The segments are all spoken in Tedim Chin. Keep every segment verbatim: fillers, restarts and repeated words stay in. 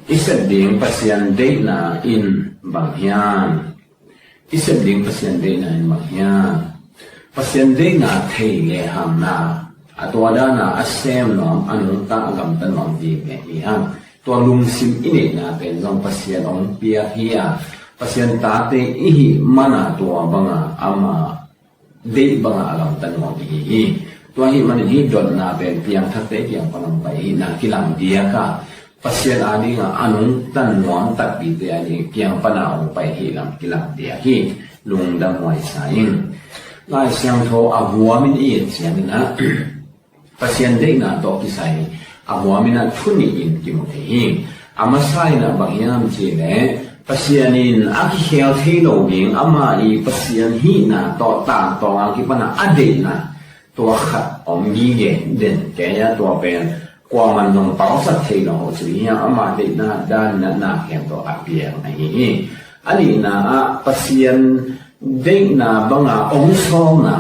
I sep ding Pasian deihna in bang hiam? I sep ding Pasian deihna in bang hiam? Pasian deihna thei le hangna, a tua dana a sem nuam, a nungta, a gamta nuam ding hi hang. Tua lungsim i neihna pen zong Pasian hong piak hi a, Pasian tate i hih mana tua banga ama deih banga a gamta nuam i hi hi. Tua hih manin hih dotna pen piangthakte kiang pan hong pai hihna kilang diak a, Pasian a dinga a nungta nuam takpite a ding kiang pana hong pai hih lam kilang diak hi. Lungdam huai sa ing. Lai Siangtho a huamin i et ciangin ah Pasian deihna tawh kisai a huamin ah thu nih in kimu thei hi. A masa in ah bang hiam cih leh, Pasian in a kikhel thei lo ding, ama i Pasian hihna tawh tangtawng a kipan a a deihna tua khat om gige den kei a, tua pen kuaman zong palsat thei lo ci hi a, ama deihna dan in ah na khempeuh a piang ahi hi. A nihna ah Pasian deihna banga hong sawlna,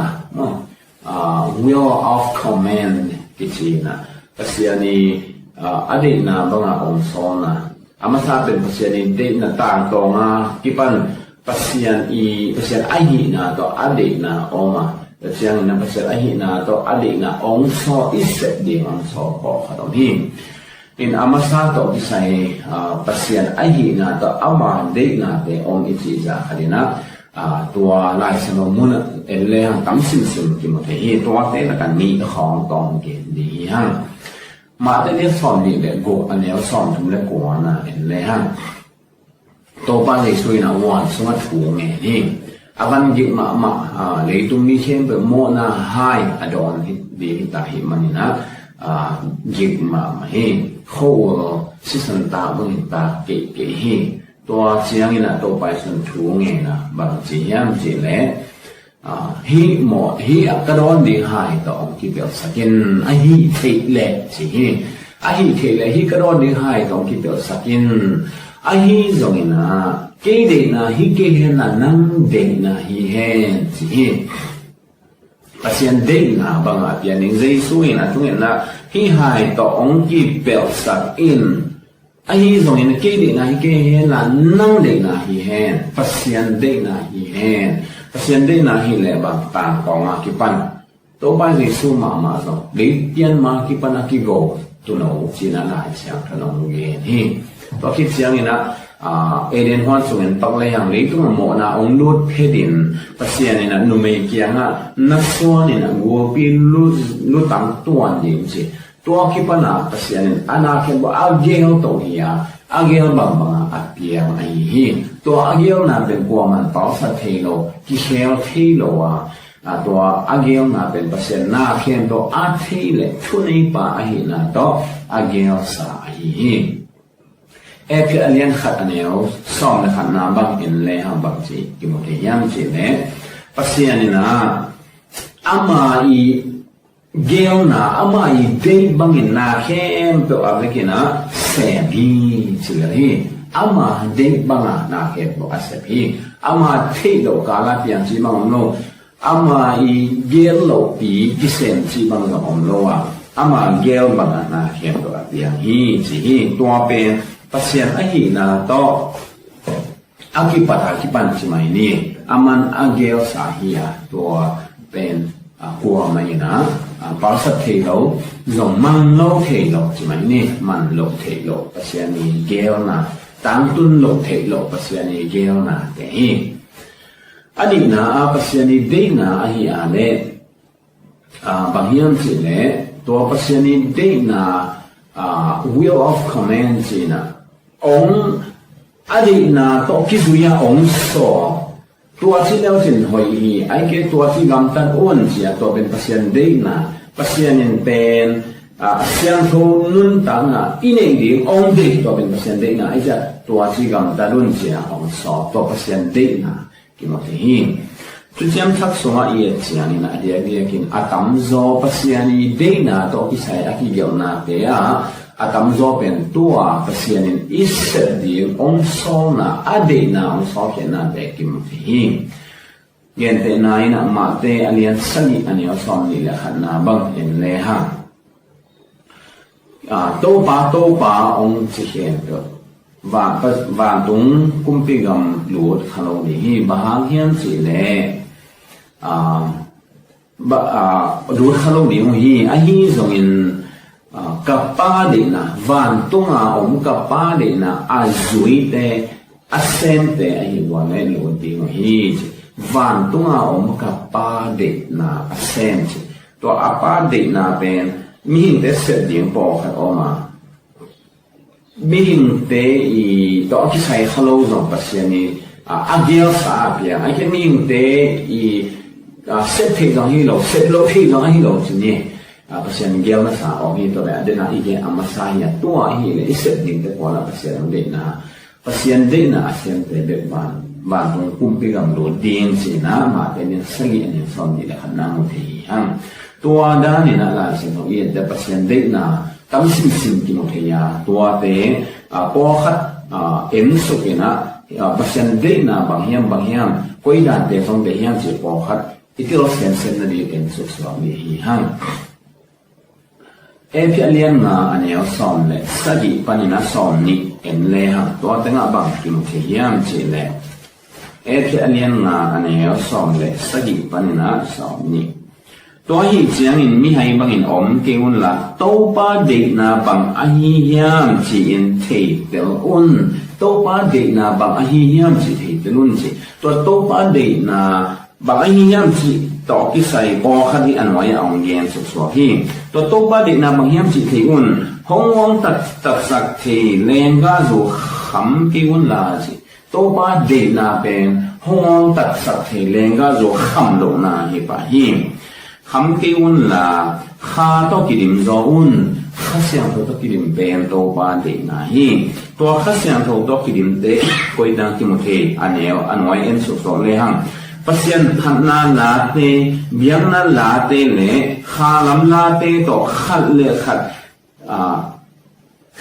ah, will of command kici in ah, Pasian i, ah, a deihna banga hong sawlna. A masa pen Pasian i deihna tangtawng a kipan Pasian i, Pasian a hihna tawh a deihna om a, tua ciangin ah Pasian a hihna tawh a deihna hong sawl, i sep ding hong sawl pawlkhat om hi. In a masa tawh kisai, ah, Pasian a hihna tawh ama deihnate om i cih zah khat in ah, ah, tua Lai Siangtho mun ah en le hang tam simsim kimu thei hi. Tuate lakah nih khawng tawm gen ding hi hang. Matthai lian sawm nih le guk, a neu sawm thum le kua na en le hang. Topa Jesu in a van sungah thu ngen hi. A van gik mahmah, ah, leitung mi khempeuh mawhna hai a dawn hi, ding hi ta hih manin ah, ah, gik mahmah hi. Khua-ul sisan tak bangin tak keikei hi. Tua ciangin ah Topa Jesu in thu ngen a, bang ci hiam cih leh, ah, hih mawh, hih a ka dawn ding hai tawh hong kipelhsak in, a hih theih leh ci hi. A hih theih leh hih ka dawn ding hai tawh hong kipelhsak in. Ahi zongin ah kei deihna hi kei hen la, nang deihna hi hen ci hi. Pasian deihna banga pian ding. Jesu in a thungetna, hih hai tawh hong kipelhsak in. Ahi zongin kei deihna hi kei hen la, nang deihna hi hen, Pasian deihna hi hen. Pasian deihna hi leh bang, tangkawng a kipan Topa Jesu mahmah zong leipian ma kipan a kigo tuuno cih in ah Lai Siangtho in hong gen hi. Tua khit ciangin ah, ah, Eden huan sungin pak le hang leitung a mawhna hong lut phetin Pasian in ah numei kiangah na suan in ah gulpi lu, lutang tuan ding ci. Tua kipan a Pasian in a na khempeuh a geel to hi a, a geel bangbang a a piang ahi hi. Tua a geelna pen kuaman palsat thei lo, kikhel thei lo a, a tua a geelna pen Pasian na khempeuh a thei le thuneipa ahihna tawh a geelsa ahi hi. Efesa a lian khat a neu sawm le khatna bang en le hang bang ci kimu thei hiam cih leh, Pasian in ah ama i geelna, ama i deih bangin na khempeuh a vekin ah sem hi ci lel hi. Ama deih banga na khempeuh a sep hi. Ama theih loh kala piang ci bang om lo. Ama i geel lohpi kisem ci bang zong om lo a, ama geel banga na khempeuh a piang hi ci hi. Tua pen Pasian ahihna tawh a kipat a kipan ci mai ni. Aman a geelsa hi a, tua pen, a, kuamah in ah, a, palsat thei lo, zong man lo thei lo ci mai ni. Man lo thei lo Pasian i geelna, tangtun lo thei lo Pasian i geelnate hi. A nihna ah Pasian i deihna ahi a leh, ah, bang hiam cih leh, tua Pasian i deihna, ah, will of command ci in ah, hong a deihna tawh kizui a hong sawl. Tua ci leu cin hoih hi, ahih kei leh tua ci gamtat un ci a, tua pen Pasian deihna, Pasian in pen, ah, siangtho nuntakna i neih ding hong deih, tua pen Pasian deihna, ahih ciang tua ci gamtat un ci a hong sawl, tua Pasian deihna kimu thei hi. Thuciam Thak sungah i et ciangin a diakdiakin a tamzaw Pasian i deihna tawh kisai a kigelhnate ah a tamzaw pen tua Pasian in i sep ding hong sawlna, a deihna hong sawlkhiatnate kimu thei hi. Gentehna in ah Matthai a lian sagih a neu sawm nih le khatna bang en le hang. Ah, Topa, Topa hong ci khempeuh van, vantung kumpi gam lut kha lo ding hi. Bang hang hiam cih leh, ah, ba, ah, lut kha lo ding uh hi. Ahi zongin, ah, ka Pa deihna, vantunga om ka Pa deihna a zuite, a semte ahi gual leh lut ding uh hi. Vantunga om ka Pa deihna a sem ci. Tua a Pa deihna pen mihingte sep ding pawlkhat om a, mihingte i tawh a kisai kha lo zong Pasian i, a, a gelsa a piang. A khe mihingte i, a, sep theih zong hi lo, sep lo theih zong ahi lo ci ni. A, Pasian gel masa om hi. Tua leh a deihna i gen a masa hi a, tua hi leh i sep dingte pawl ah Pasian deihna, Pasian deihna a semte bek van, vantung kumpi gam lut ding ci-in ah Matthai lian sagih a neu sawmnih leh khatna mu thei hi hang. Tua danin ah Lai Siangtho i ente Pasian deihna tam simsim kimu thei a, tuate, a, pawlkhat, a, en suk in ah, a, Pasian deihna bang hiam, bang hiam, koi dante zong deih hiam cih pawlkhat i tel semsem nading en suk suak ding hi hang. Efesa lian nga a neu sawm leh sagih panin ah sawmnih en le hang, tua tengah bang kimu thei hiam cih leh, Efesa lian nga a neu sawm leh sagih panin ah sawmnih. Tua ahih ciangin mihai bangin om kei unla, Topa deihna bang ahi hiam ci-in theitel un. Topa deihna bang ahi hiam ci theitel un ci. Tua Topa deihna bang ahi hiam cih tawh kisai pawlkhat hi a nuai-ah hong gen suksuak hi. Tua Topa deihna bang hiam cih thei un. Hong awng tat, tatsak thei lenggahzu kham kei unla ci. Topa deihna pen hong awng tatsak thei lenggahzu kham lohna hi pah hi. Kham kei unla, Kha tawh kidim zaw un. Kha Siangtho tawh kidim pen Topa deihna hi. Tua Kha Siangtho tawh kidimte koi dan kimu thei, a neu a nuai en suksuak le hang. Pasian phatna late, biakna late leh khalam late tawh khat leh khat, a,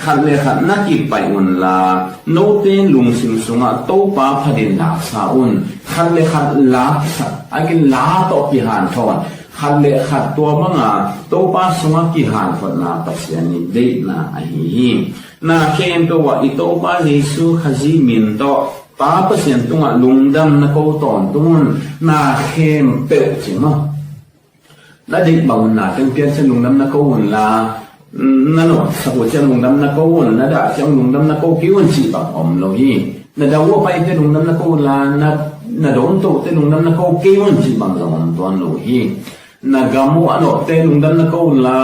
khat leh khat na kipaih unla, note lungsim sungah Topa phatin laksa un. Khat leh khat laksa, a kila tawh kihanthawn. Khat leh khat tua banga Topa sungah kihanthawnna Pasian in deihna ahi hi. Na khempeuh ah i Topa Jesu Khazih min tawh Pa Pasian tungah lungdam na ko tawntung un. Na khempeuh ci maw. Na deih bang un na teng pian ciang lungdam na ko unla, na nopsak uh ciang lungdam na ko un, na dah ciang lungdam na ko kei un cih bang om lo hi. Na dah uh a paite lungdam na ko unla, na, na dongtote lungdam na ko kei un cih bang zong om tuan lo hi. Na gam uh a nopte lungdam na ko unla,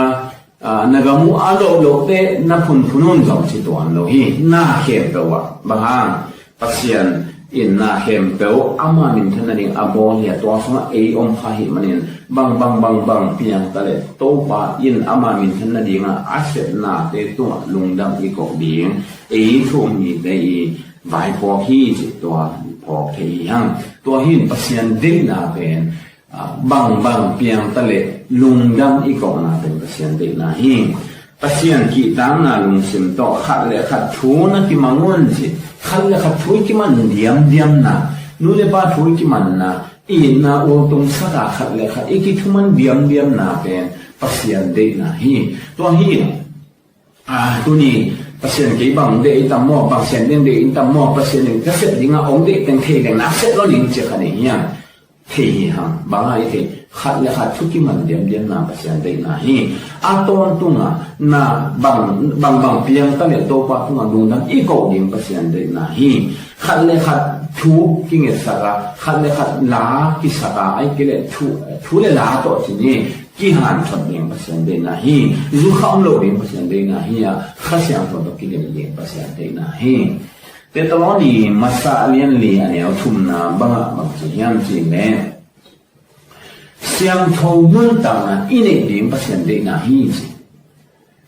a, na gam uh a nop lohte na phunphun un zong ci tuan lo hi. Na khempeuh ah. Bang hang? Pasian in na khempeuh ama minthan nading a bawl hi a, tua sungah ei om kha ahih manin bang, bang, bang, bang piang ta leh Topa in ama minthan nadingah a sepnate tungah lungdam i kok ding ei thu um mite i vaiphawk hi cih tua phawk thei hi hang. Tua hi in Pasian deihna pen, a, bang, bang piang ta leh lungdam i kokna pen Pasian deihna hi. Pasian kihtakna lungsim tawh khat leh khat thu na kimang un ci. Khat leh khat thu i kiman diamdiamna, nu leh pa thu i kimanna, itna ultungsak a khat leh khat i kithuman diamdiamna pen Pasian deihna hi. Tua hi, a, tuni Pasian kei bang deih i tam maw, bang Sian ding deih i tam maw, Pasian in ka sep dingah hong deih teng thei leng na sep lo ding ci kha ding hiam? Thei hi hang. Bang hang i thei? Khat leh khat thu kiman diamdiamna Pasian deihna hi. A tawntungah na bang, bang, bang piang ta leh Topa tungah lungdam i ko ding Pasian deihna hi. Khat leh khat thu kingetsak a, khat leh khat la kisak a, ahih kei leh thu, thu leh la tawh ci ni, kihanthawn ding Pasian deihna hi. Zukha om lo ding Pasian deihna hi a, Kha Siangtho tawh kidim ding Pasian deihna hi. Thesalonika masa lian li a neu thumna bangah bang ci hiam cih leh, siangtho nuntakna i neih ding Pasian deihna hi ci.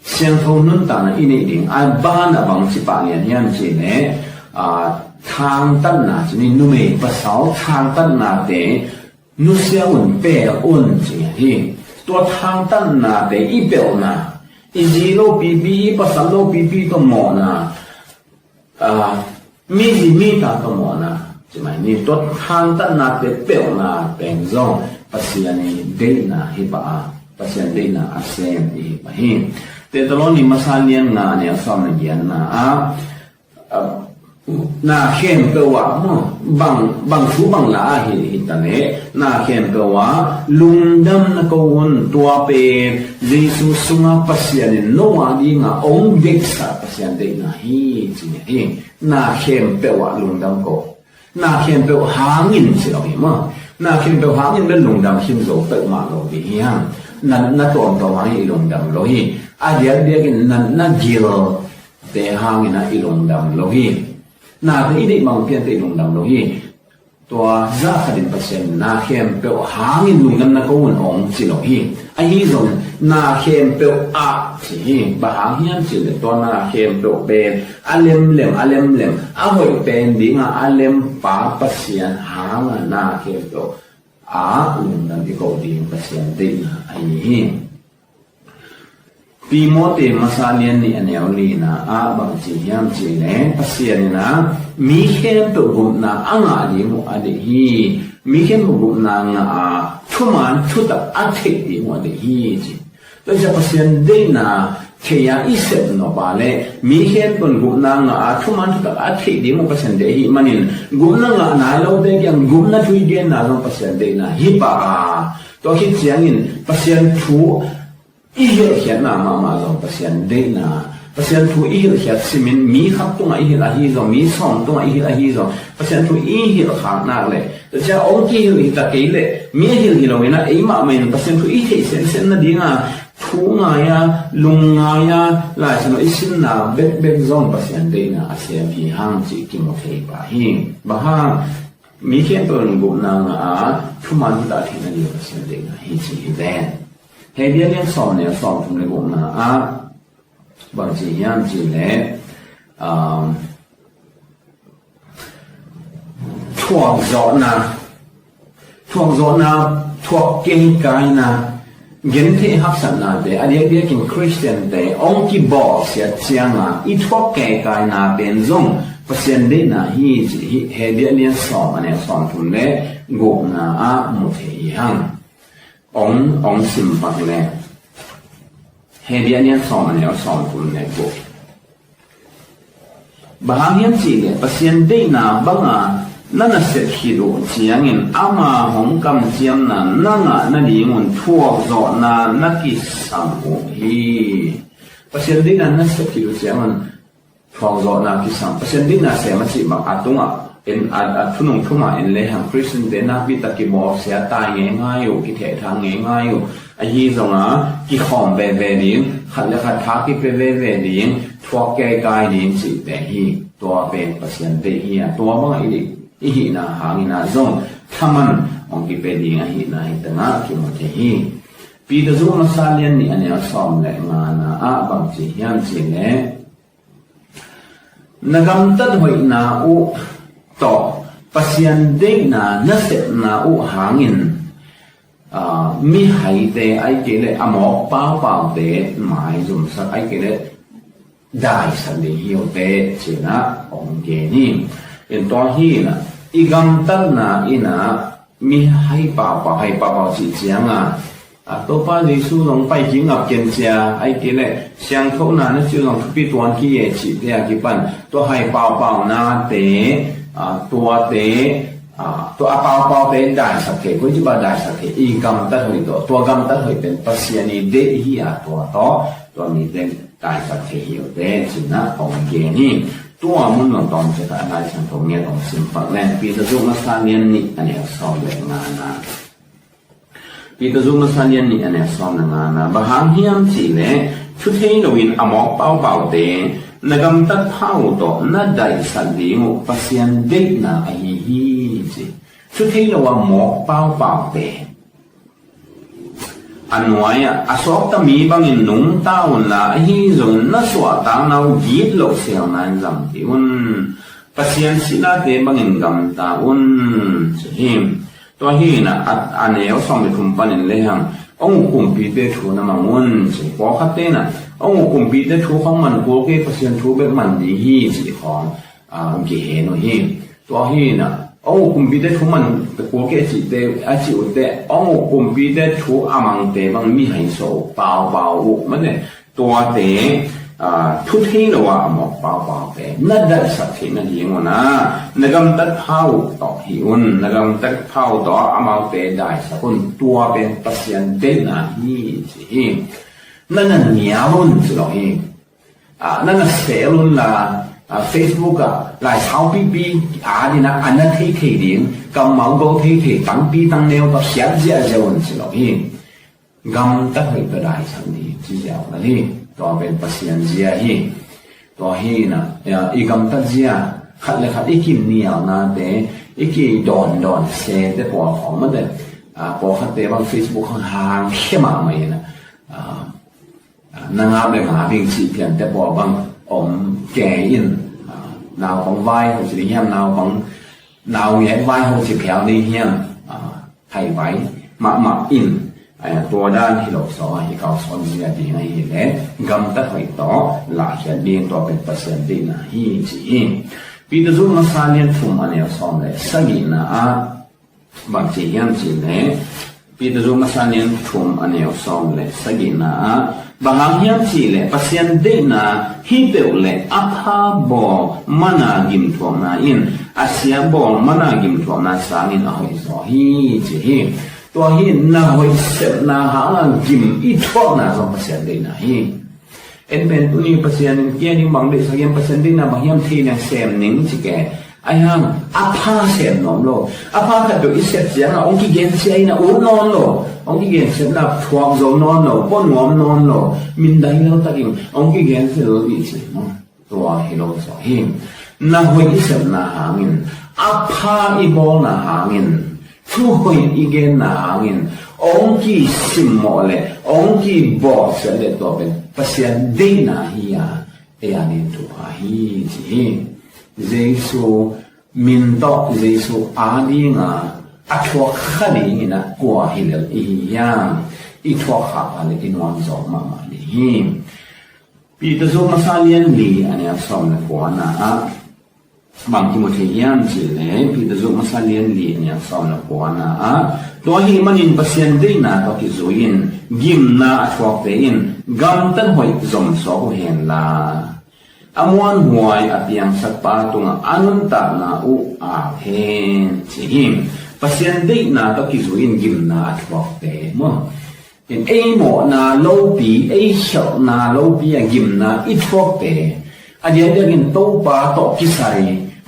Siangtho nuntakna i neih ding a banah bang ci pah lian hiam cih leh, a, thangtatna ci ni, numei pasal thangtatnate nusia un, pelh un ci hi. Tua thangtatnate i pelhna, i zi lopipi, i pasal lopipi tawh mawhna, a, mi zi mi ta tawh mawhna ci mai ni. Tua thangtatnate pelhna pen zong Pasian i deihna hi pah a, Pasian deihna a sem i hi pah hi. Thesalonika masa lian nga a neu sawm leh giatna ah, Na khempeuh ah maw, bang, bang thu bang la ah hi, hi ta leh, na khempeuh ah lungdam na ko un. Tua pen Jesu sungah Pasian in no a dingah hong deihsak Pasian deihna hi, ci hi. Na khempeuh ah lungdam ko. Na khempeuh hangin ci lo hi maw. Na khempeuh hangin bel lungdam khin zo peuhmah lo ding hi hang. Natna tuamtuam hangin i lungdam lo hi. A diakdiakin natna gil te hangin ah i lungdam lo hi. Nate i deih bang pian teh i lungdam lo hi. Tua zah khatin Pasian na khempeuh hangin lungdam na ko un hong ci lo hi. Ahi zong na khempeuh ah ci hi. Bang hang hiam cih leh tua na khempeuh pen a lemlem, a lemlem, a hoih pen dingah a lempa Pasian hangah na khempeuh ah lungdam i ko ding Pasian deihna ahi hi. Timote masa lian nih a neu lina ah bang ci hiam cih leh Pasian in ah mi khempeuh gupna a ngah ding uh a deih hi. Mi khempeuh gupna ngah a thuman thutak a theih ding uh a deih hi ci. Tua ciang Pasian deihna thei a i sep nop a leh mi khempeuh gupna ngah a thuman thutak a theih ding uh Pasian deih ahih manin gupna ngah nai lote kiang gupna thu i genna zong Pasian deihna hi pah a, tua khit ciangin Pasian thu i hilhkhiatna mahmah zong Pasian deihna, Pasian thu i hilhkhiat simin mi khat tungah i hilh ahi zong, mi sawm tungah i hilh ahi zong, Pasian thu i hilhkhak nak leh, tua ciang hong kihilh hi ta kei leh mi a hilh hi lo in ah ei mahmah in Pasian thu i theih semsem nadinga thu ngai a, lung ngai a, Lai Siangtho i simna bekbek zong Pasian deihna a sem hi hang cih kimu thei pah hi. Bang hang, mi khempeuh in gupna ngah a thuman thutak a theih nading Pasian deihna hi ci hi ven. Hebru lian sawm neu sawm thum le gukna ah bang ci hiam cih leh, um, thuakzawhna, thuakzawhna, thuak keikaina, gentheih haksatnate a diakdiakin Khristiante hong kibawlsiat cianga i thuak keikaina pen zong Pasian deihna hi cih hi. Hebru lian sawm a neu sawm thum le gukna ah mu thei hi hang. Hong, hong sim pak le. Hebru lian sawm a neu sawm thum le guk. Bang hang hiam cih leh Pasian deihna banga na nasep khit uh ciangin ama hong kamciamna na ngah nadingun thuakzawhna na kisam uh hi. Pasian deihna na nasep khit uh ciangin thuakzawhna kisam. Pasian deihna sem a cih bang a tungah en, a, a thunung thumah en lehang Khristiante nakpi tak kibawlsia tai ngeingai uh, kithehthang ngeingai uh. Ahi zonga kikhawm veve ding, khat le khat tha kipia veve ding, thuak keikai ding cihte hi. Tua pen Pasian deih hi a, tua bangah i deih i hihna hangin ah zong thaman hong kipia ding ahihna hi tengah kimu thei hi. Peter zu masa lian nih a neu sawm le ngana ah bang ci hiam cih leh, na gamtat hoihna uh tawh Pasian deihna na sepna uh hangin, aa, mihaite ahih kei leh a mawk paupaute maizumsak ahih kei leh daisak ding hi uh teh ci-in ah hong gen hi. In tua hi-in ah i gamtatna in ah mi hai paupau, hai paupau cih cianga, a, Topa Jesu zong pai kik ngap ken cia, ahih kei leh siangthona na cih uh zong thupi tuan kik e cihte a kipan tua hai paupaunate, a, tuate, a, tua a paupaute daisak thei, koici bang daisak thei, i gamtat hoih tawh, tua gamtat hoih pen Pasian i deih hi a, tua tawh tua mite daisak thei hi uh teh ci-in ah hong gen hi. Tua mun lawng tawm ciat a Lai Siangtho nget hong sim pak leng, Peter zu masa lian nih a neu sawm le ngana. Peter zu masa lian nih a neu sawm le ngana. Bang hang hiam cih leh, thu thei loin a mawk paupaute na gamtat pha uh tawh na daihsak ding uh Pasian deihna ahi hi ci. Thu thei lo a mawk paupaute a nuai-ah a suakta mi bangin nungta unla, ahi zongin na suahtakna uh gitloh selna in zampi un. Pasian sihlate bangin gamta un ci hi. Tua hi-in ah a, a neu sawm le thum panin lehang, hong uk kumpite thu na mang un ci. Pawlkhatte in ah hong uk kumpite thu khawng man kul kei, Pasian thu bek man ding hi cih khawng, a, gen uh hi. Tua hi-in ah hong uk kumpite thu man kul kei a cihte, a cih uh teh, hong uk kumpite thu a mangte bang mihai suah uh, paupau uh mate, tuate, Aa, thu thei lo a a mawk paupau te na daisak theih nading un a, na gamtat pha uh tawh hih un. Na gamtat pha uh tawh amaute daisak un. Tua pen Pasian deihna hi ci hi. Na na nial un ci lo hi. Aa, na na sel un la, aa, Facebook ah laisau pipi adin a na thei thei ding, kammal go thei thei, tangpi tangneu tawh khiat ziahziah un ci lo hi. Gamtat hoih tawh daisak ni ci ziau na hi. Tua pen Pasian zia hi. Tua hi na, ya, i gamtat zia, khat le khat i kim nialnate, i ki dawndawn sete pawlkhawng mate. Aa, pawlkhatte bang Facebook hang hang khia mahmah hi na. Aa, aa, na ngap le ngap ing cih piante pawl bang om kei in. Aa, naupang vai ho ci ding hiam, naupang naungek vai ho ci phial ding hiam. Aa, haivai mahmah in, aa, tua dan hi lo saw, hi kau sawn zia ding ahih leh gamtat hoih tawh lahkhiat ding, tua pen Pasian deihna hi ci hi. Peter zu masa lian thum a neu sawm le sagihna ah bang ci hiam cih leh, Peter zu masa lian thum a neu sawm le sagihna ah, bang hang hiam cih leh Pasian deihna hi peuh le a pha bawl mana gimthuakna in a sia bawl mana gimthuakna sangin a hoih zaw hi ci hi. Tua hi na hoih sepna hang a gim i thuakna zong Pasian deihna hi. En pen tuni Pasian in kia ding bang deihsak hiam, Pasian deihna bang hiam thei leng sem ning ci ke. Ahi hang a pha sem nuam lo. A pha khat peuh i sep ciangin hong kigen sia in a ut nawn lo. Hong kigen sepna thuak zo nawn lo, pua nuam nawn lo. Mindai lo takin hong kigen sia lo dih ci maw. Tua hi lo zaw hi. Na hoih i sepna hangin, a pha i bawlna hangin, thu hoih i genna hangin hong kisimmawh le hong kibawlsiat le tua pen Pasian deihna hi a, ei a ding thupha hi ci hi. Jesu min tawh Jesu a dinga a thuak kha dingin a kua hi lel i hi hiam? I thuak kha pha le i nuam zaw mahmah ding hi. Peter zu masa lian li a neu sawm le kuana ah bang kimu thei hiam cih leh, Peter zu masa lian li a neu sawm le kuana ah, tua ahih manin Pasian deihna tawh kizui in gimna a thuakte in gamtat hoih zom suak uh hen la, a muanhuai a piangsakpa tungah a nuntakna uh au hen ci hi. Pasian deihna tawh kizui in gimna a thuakte maw. In ei mawhna lopi, ei khialhna lopi a gimna i thuakte, a diakdiakin Topa tawh kisai,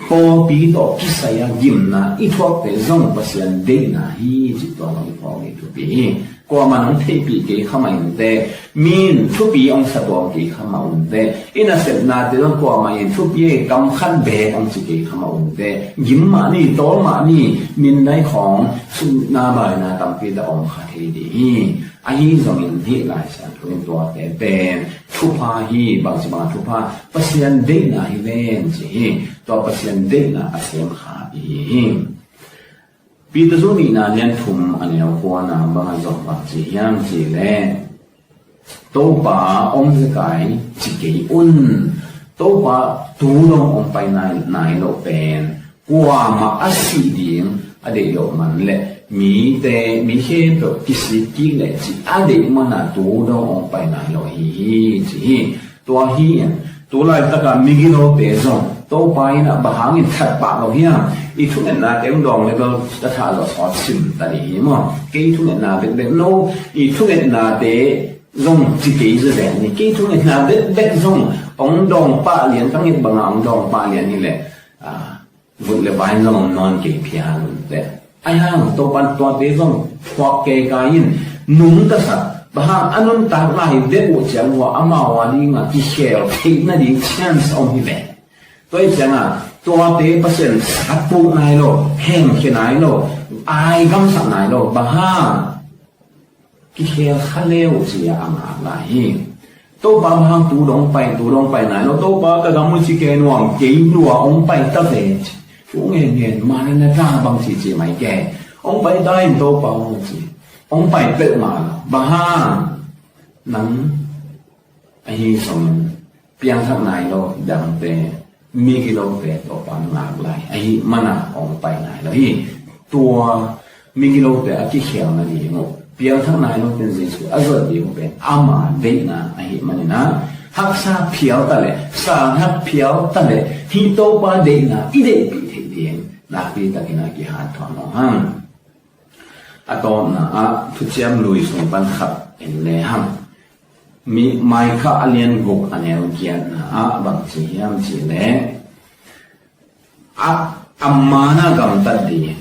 pawlpi tawh kisai a gimna i thuakte zong Pasian deihna hi cih tua zong i phawk ding thupi hi. Kuamah in hong theihpih kei kha mah inteh, mi in thupi hong sa tuam kei kha mah unteh, i nasepnate zong kuamah in thupi ei, kam khat beek hong ci kei kha mah unteh, gim mah ni, tawl mah ni, mindai khawng, sumna baina tampi tak om kha thei ding hi. Ahi zongin hih Lai Siangtho in tuate pen thupha hi, bangci bang a thupha, Pasian deihna hi ven ci hi. Tua Pasian deihna a sem kha i hi hi. Peter zu nihna lian thum a neu kuana bang a zong bang ci hiam cih leh, Topa hong zekai ci kei un. Topa tu dong hong pai nai, nai lo pen kuamah a sih ding a deih loh man le mite, mi khempeuh kisik kik le cih a deih mana tu dong hong pai nai lo hi hi ci hi. Tua hi in, tu laitaka migilote zong Topa in a bang hangin that pah lo hiam? I thungetnate hong dawng le bel a thah lo sawt sim ta ding hi maw? Kei thungetna bekbek no, i thungetnate zong ci kei zaw zen ni. Kei thungetna bekbek zong hong dawng pah lian, ka nget banga hong dawng pah lian hi leh, ah, vut le vai zong om nawn kei phial un teh. Ahi hang Topan tuate zong thuak kei kai in nungtasak. Bang hang a nuntak lai deuh uh ciang uh a amau a dinga kikhel theih nading chance om hi ve. Tua hi cianga tuate Pasian satpuk nai lo, hengkhia nai lo, ai gamsak nai lo. Bang hang kikhel kha le uh ci-a a ngak lai hi. Topa bang hang tu dong pai, tu dong pai nai lo. Topa ka gam uh ci kei nuam, kei lua hong pai ta ve ci. Thu ngen ngen, Maranatha bang ci ci mai kei. Hong pai ta in Topa hong ci. Hong pai peuhmah lo. Bang hang nang ahi zongin piangthak nai lo dangte, migilote Topa ngak lai ahih mana hong pai nai lo hi. Tua migilote a kikhelna ding uh, piangthak nai lote Jesu a zuat ding uh pen ama deihna ahih manin ah, haksa phial ta leh, sang hak phial ta leh, hih Topa deihna i deihpih theih ding nakpi takin a kihanthawn lo hang. A tawpna ah Thuciam Lui sung pan khat en le hang. Mi Micah a lian guk a neu giatna ah bang ci hiam cih leh, a, a man a gamtat ding,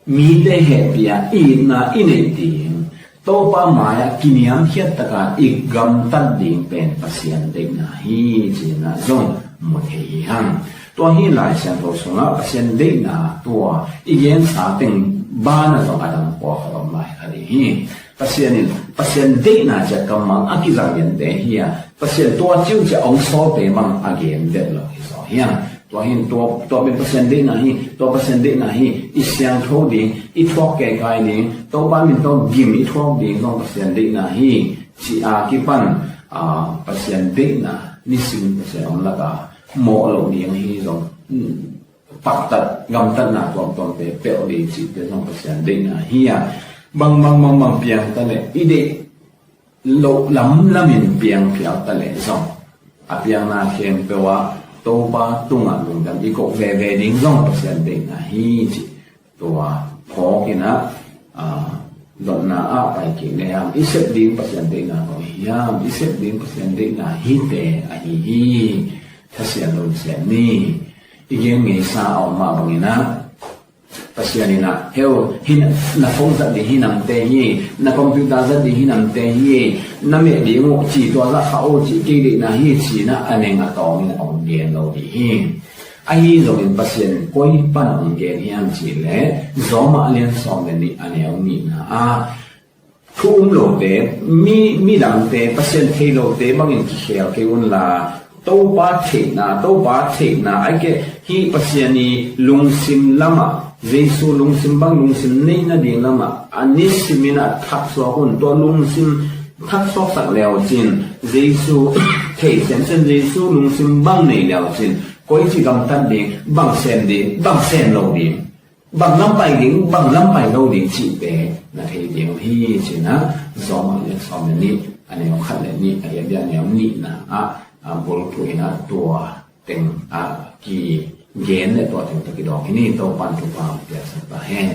mite hehpih a itna i neih ding, Topa mai-ah kiniamkhiat taka i gamtat ding pen Pasian deihna hi, cihna zong mu thei hi hang. Tua hi Lai Siangtho sungah Pasian deihna tua i gensa teng banah zong a dang pawlkhat om lai kha ding hi. Pasian in, Pasian deihna ciah kammal a kizang gente hi a, Pasian tua ciuciah hong sawlte bang a gen det lo hi zaw hi hang. Tua hin tua, tua pen Pasian deihna hi, tua Pasian deihna hi, i siangtho ding, i thuak keikai ding, Topa min tawh gim i thuak ding zong Pasian deihna hi, ci a kipan, a, Pasian deihna nisim Pasian om laka mawh loh ding hi zong, hmm, paktat, gamtatna tuamtuamte pelh ding cihte zong Pasian deihna hi a, bang, bang, bang, bang piang ta leh i deih loh lamlamin piang phial ta leh zong, a piangna khempeuh ah Topa tungah lungdam i koh veve ding zong Pasian deihna hi, cih tua phawk in ah, a, dotna ah pai kik le hang. I sep ding Pasian deihna bang hiam? I sep ding Pasian deihna hite ahi hi. Tha Sian Lun Sem ni. I gen ngeisa a om mah bangin ah, Pasian in ah, heu, hih na phone zat ding hi namte hi, na computer zat ding hi namte hi, na meh ding uh ci, tua zah kha uh ci, kei deihna hi, ci-in ah a neng a tawngin a hong gen lo ding hi. Ahi zongin Pasian in koi pan hong gen hiam cih leh, Rom a lian sawm le nih a neu nihna ah, thu um lote, mi, midangte, Pasian thei lote bangin kikhel kei un la, Topa theihna, Topa theihna, ahih kei leh hih Pasian i lungsim lamah, Jesu lungsim bang lungsim nei nading lamah, a nisim in a thaksuak un, tua lungsim thaksuaksak le uh cin, Jesu thei semsem, Jesu lungsim bang nei le uh cin, koici gamtat ding, bang sem ding, bang sem lo ding, bang lam pai ding, bang lam pai lo ding cihte na thei ding uh hi, ci-in ah Rom a lian sawm le nih a neu khat le nih, a lian, lian neu nihna ah, a, bulphuh in ah tua teng ah kigen le tua teng tawh kidawng hi ni. Topa'n thupha hong piaksak ta hen.